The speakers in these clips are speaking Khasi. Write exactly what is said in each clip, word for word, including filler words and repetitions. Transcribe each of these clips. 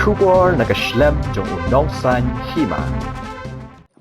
Khubor na ka shlem jong u nongsan hima.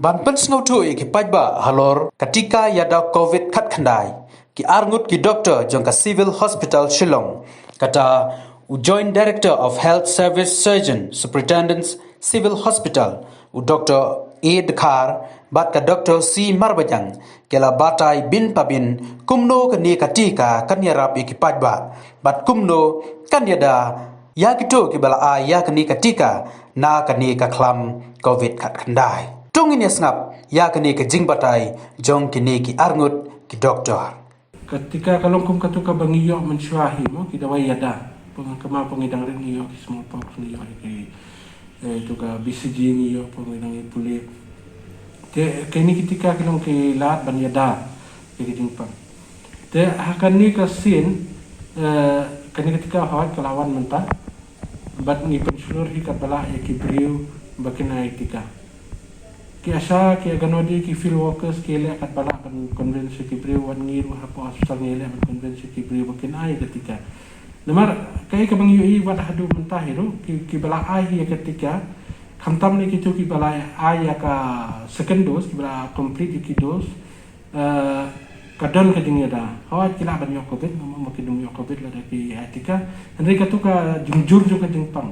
Ban pynsngewthuh ïa ki paidbah halor ka tika ïada covid khatkhyndai, ki arngut ki doktor jong ka Civil Hospital Shillong, kata u Joint Director of Health Service Surgeon Superintendent Civil Hospital, u Doktor A Dkhar, bad ka Doktor C Marbaniang, ki la batai bin pa bin kumno kane ka tika kan ïarap ïa ki paidbah, bad kumno kan ïada ïa kito kiba la ai ïa kane ka tika na kane ka khlam covid khatkhyndai. To ngin ïa sngap ïa kane ka jingbatai jong kine ki arngut ki doktor. Ka tika ka long kum katu kaba ngi ïoh mynshuwa hi mo, ki dawai ïada. Pynban kumba ngi dang rit ngi ïoh ki smallpox, ngi ïoh ki, eh, tu ka B C G, ngi ïoh pynban ngi dang ïoh pule. Te kine ki tika ki long ki lad ban ïada ïa ki jingpang. Te ha kane ka sien, eh, kane ka tika hoi ka la wan mynta. Bad ngi pynshlur hi katba lah ïa ki briew ba kin ai tika. Ki ASHA, ki Anganwadi, ki field workers ki leh katba lah ban convince ïa ki briew, wat ngi ruh hapoh hospital ngi leh ban convince ïa ki briew ba kin ai ka tika. Namar kaei kaba ngi ïohi wat haduh mynta hi ruh ki, kiba la ai hi ïa ka tika, khamtam ne kito kiba la ai ïa ka second dose, kiba la complete ïa ki dose, eh, ka don ka jingïada. Hooid ki lah ban ïoh covid, namar ma ki dang ïoh covid lada ki ai tika. Hynrei katu ka jingjur jong ka jingpang.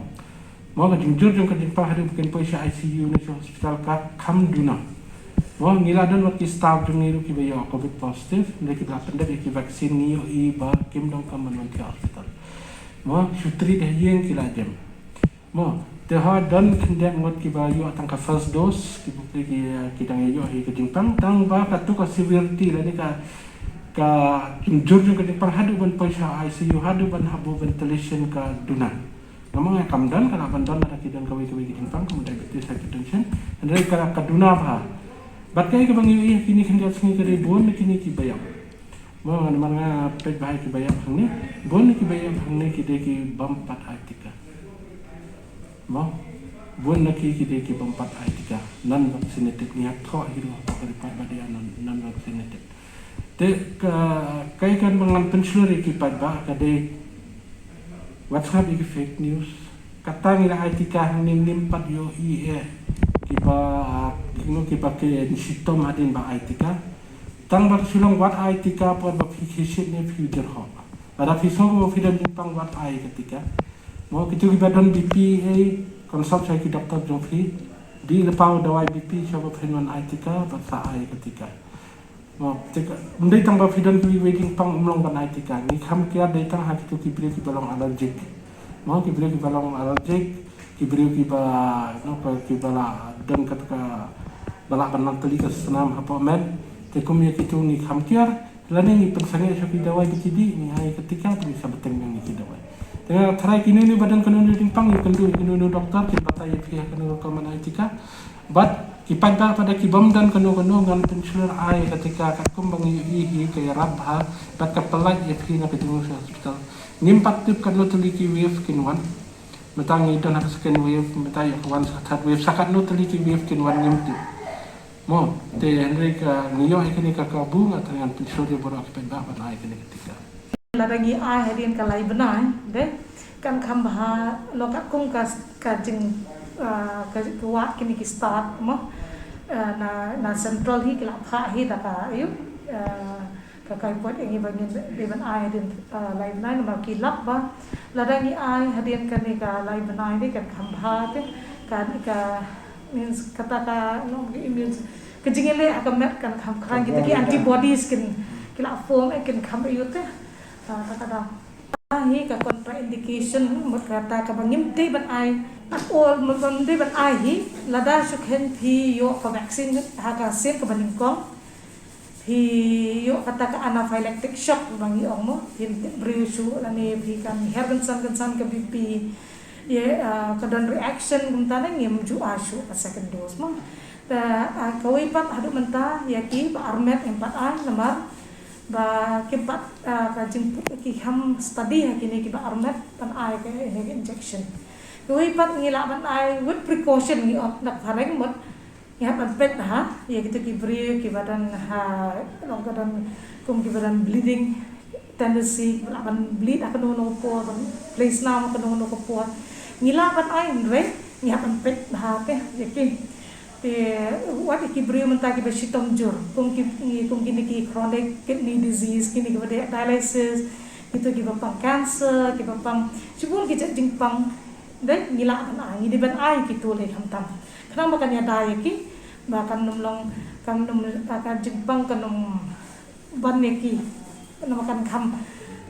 Mo, ka jingjur jong ka jingpang haduh ba kin poi sha I C U ne sha hospital ka kham duna. Mo, ngi la don wat ki staff jong ngi ruh kiba ïoh covid positive, hynrei ki la pyndep ïa ki vaccine, ngi ïohi ba kim donkam ban wan thiah hospital. Mo, shu treat ha ïing ki la jem. Mo, te hooid don khyndiat ngut kiba ïoh tang ka first dose, kiba ki, ki, ki dang ïoh hi ka jingpang, tang ba katu ka severity lane ka, ka jingjur jong ka jingpang haduh ban poi sha I C U, haduh ban hap buh ventilation ka duna. Namar nga kam don, ka lah ban don lada ki don kawei kawei ki jingpang, kum diabetes, hypertension. Hynrei ka, ka duna bha. Bad kaei kaba ngi ïohi kine khyndiat sngi ka dei bun na kine kiba ïap. Mo, namar nga peit bha ïa kiba ïap hangne. Bun na kiba ïap hangne ki dei ki bym pat ai tika. Mo, bun na ki ki dei ki bym pat ai tika. Non vaccinated, ngi hap thoh hi ruh hapoh ka report ba dei non, non vaccinated. Te ka, kaei kaba ngan pynshlur ïa ki paidbah ka dei, wat sngap ïa ki fake news. Kata ngi la ai tika hangne ngim pat ïohi eh kiba, kino kiba ki shitom hadien ba ai tika. Tang ba ka shu long wat ai tika por ba phi khie shit ne phi jer hok. Lada phi sngew ba phi don jingpang wat ai ka tika. Mo, kito kiba don B P, eh, consult sha ki doktor jong phi. Dei lypa u dawai B P sha ba phin wan ai tika, bad sa ai ka tika. Mo, tika, ym dei tang ba phi don kiwei kiwei jingpang ym long ban ai tika. Ngi kham kiar dei tang ha kito ki briew kiba long allergic. Mo, ki briew kiba long allergic, ki briew kiba, no, kiba la don kata kaba lah ban nang tylli ka snam hapoh met. Te kum ïa kito ngi kham kiar, lane ngi pynsangeh sha ki dawai ba ki dei, ngi ai ka tika, te ngi sa bteng ïa ki dawai. Te nga tharai kino kino ba don kano kano jingpang, ïakynduh ïa kano kano doktor, kin batai ïa phi ha kano ka rukom ban ai tika. Bad ki paidbah pat ki bym don kano kano, ngan pynshlur ai ka tika katkum ba ngi ïohi hi ka ïarap bha, bad ka pyllait ïa phi na ka jingïaseng hospital. Ngim pat tip katno tylli ki wave kin wan. Mynta ngi don ha ka second wave, mynta ïoh ka wan sa third wave, sa katno tylli ki wave kin wan ngim tip. Mo, te hynrei ka ngi ïoh ïa kane ka kabu, nga tharai ngan pynshlur ïa baroh ki paidbah ban ai kane ka tika. Lada ngi ai hadien ka lai bnai, de, kan kham bha, lo katkum ka, ka jing, ah, ka, ka wad kine ki stad mo, ah, na, na central hi ki la phah hi da ka, ayu, ah, ka kaipoh ïa ngi ba ngin dei ban ai hadien, ah, lai bnai namar ki lap ba lada ngi ai hadien kane ka lai bnai de kan kham bha te, kan ka, means kata ka, no, means ka jingïaleh ha ka met kan kham khrang, kita ki antibodies kin, ki la form eh kin kham ayu te. Ah, kata ka dei hi ka contraindication, mut kata kaba ngim dei ban ai at all, mut ngim dei ban ai hi lada shu khein phi ïoh ka vaccine ha ka sien kaba nyngkong. Phi ïoh kata ka anaphylactic shock ba ngi ong mo, phim tip briew shuh lane phi kan her kynsan kynsan ka B P, ïa, ah, ka don reaction kumta ne ngim ju ai shuh ka second dose mo. Te, ah, kawei pat haduh mynta ïa kiba armet ngim pat ai namar ba kim pat, ah, ka jingput ki kham study ha kine kiba armet ban ai ka, ine ka injection. Kawei pat ngi lah ban ai with precaution ngi ong da ka phareng mut ngi hap ban peit ha, ïa kito ki briew kiba don ha, long ka don kum kiba don bleeding tendency, kiba lah ban bleed ha kano kano ka por, ban play snam ha kano kano ka por. Ngi lah ban ai, hynrei ngi hap ban peit bha te ïa ki. Te wat ïa ki briew mynta kiba shitom jur, kum ki, kum kine ki chronic kidney disease, kine kiba dei dialysis, kito kiba pang cancer, kiba pang shibun ki jait jingpang. Dei, ngi lah ban ai, ngi dei ban ai kito lei khamtam. Khnang ba kan ïada ïa ki ba kan nym long, kan nym, ba ka jingpang kan nym ban ïa ki. Namar kan kham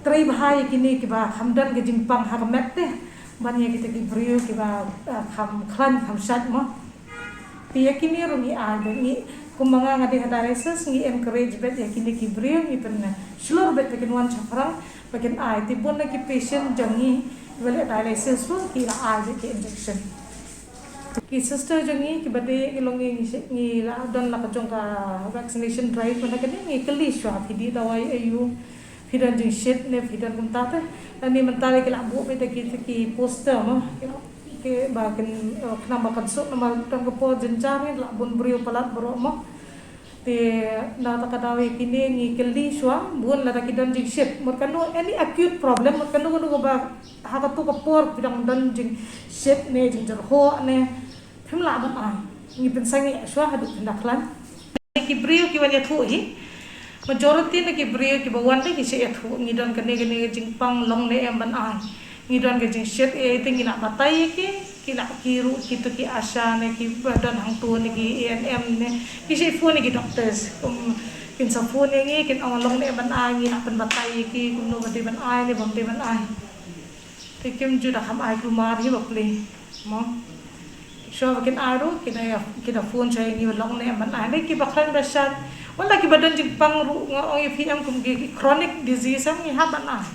trei bha ïa kine kiba kham don ka jingpang ha ka met te ban ïa kita ki briew kiba, ah, kham khlaiñ kham shait mo. Te ïa kine ruh ngi ai beit, ngi kumba nga nga dei ha dialysis, ngi encourage beit ïa kine ki briew, ngi pynshlur beit ba kin wan shaphrang ba kin ai. Te bun na ki patient jong ngi kiba leh dialysis ruh ki la ai beit ki injection. Ki sister jong ngi kiba dei, ngi long ngi, ngi la don la ka jong ka vaccination drive, mynta kane ngi kylli shuwa, phi dih dawai aïu, phi don jingshit ne phi don kumta te. Lane mynta ki la buh beit da ki, ki poster mo, ki, ki ba kin, eh, khnang ba kan suk, namar tang ka por jynjar ngi la bun briew palat baroh mo. Te na kata ka daw ïa kine ngi kylli shuwa, bun lada ki don jingshit. Mut kano, any acute problem, mut kano kano kaba ha kato ka por phi dang don jingshit ne jingjyrhoh ne, phim lah ban ai. Ngi pynsangeh shuwa haduh phin da khlaiñ. Ki briew ki wan ïathuh hi. Majority na ki briew kiba wan te ki shait ïathuh, ngi don kane kane ka jingpang, long ne em ban ai. Ngi don ka jingshit, eh, te ngi la batai ïa ki, ki la, ki ruh kito ki ASHA ne kiba don hangto ne ki ANM ne, ki shait phone ïa ki doctors. Kum kin sa phone ïa ngi, kin ong long ne em ban ai, ngi la pynbatai ïa ki kumno ba dei ban ai ne bym dei ban ai. Te kim ju da kham ai kulmar hi ba pule mo. Shuwa ba kin ai ruh, ki da, ki da phone shuwa ïa ngi ba long ne em ban ai. Dei kiba khlaiñ ba shait, wat la kiba don jingpang ruh, nga ong ïa phi em, kum ki, ki chronic disease em, ngi hap ban ai.